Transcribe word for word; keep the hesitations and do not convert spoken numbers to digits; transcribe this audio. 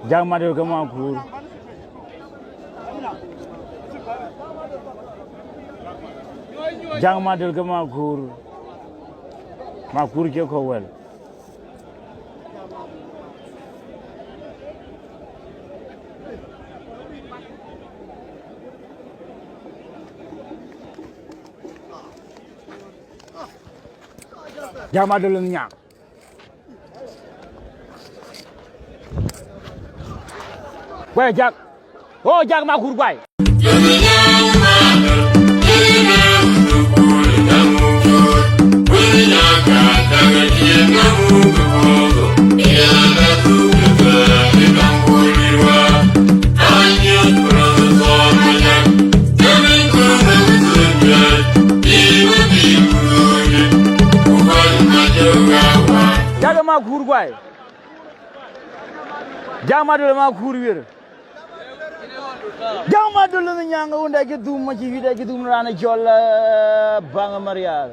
Jaŋ Madöl ke Makur. Jaŋ Madöl ke Makur. Makur cie kɔ̈u wɛl. Jaŋ Madöl ë nyaŋ. Wek jak. O jak Makur guai. Jak Makur guai. Jaŋ Madöl Makur wiɛr. Jaŋ Madöl ë nyaŋ wun dɛ cï dhum, ma cï wiɛr dɛ cï dhum raan ë cɔl, eh, Baŋ Marial.